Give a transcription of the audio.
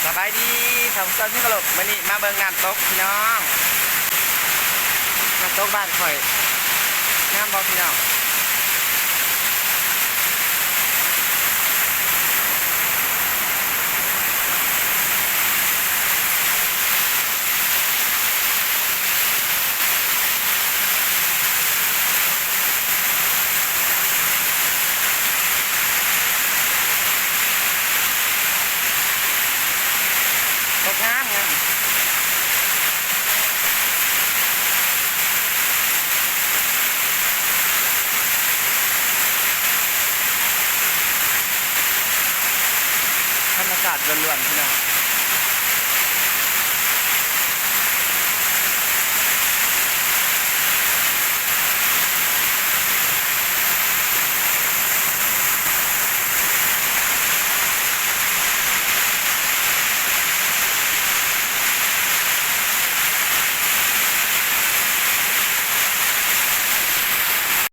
ສະບາຍດີທ່ານຜູ້ຊົມທີ່ເຄົາລົບ, ມື້ນີ້ມາເບິ່ງນ້ຳຕົກພີ່ນ້ອງ, ນ້ຳຕົກບ້ານຂ້ອຍ ງາມບໍ່ພີ່ນ້ອງ? ຕົກງາມໆ ທຳມະຊາດລ້ວນໆ ພີ່ນ້ອງ.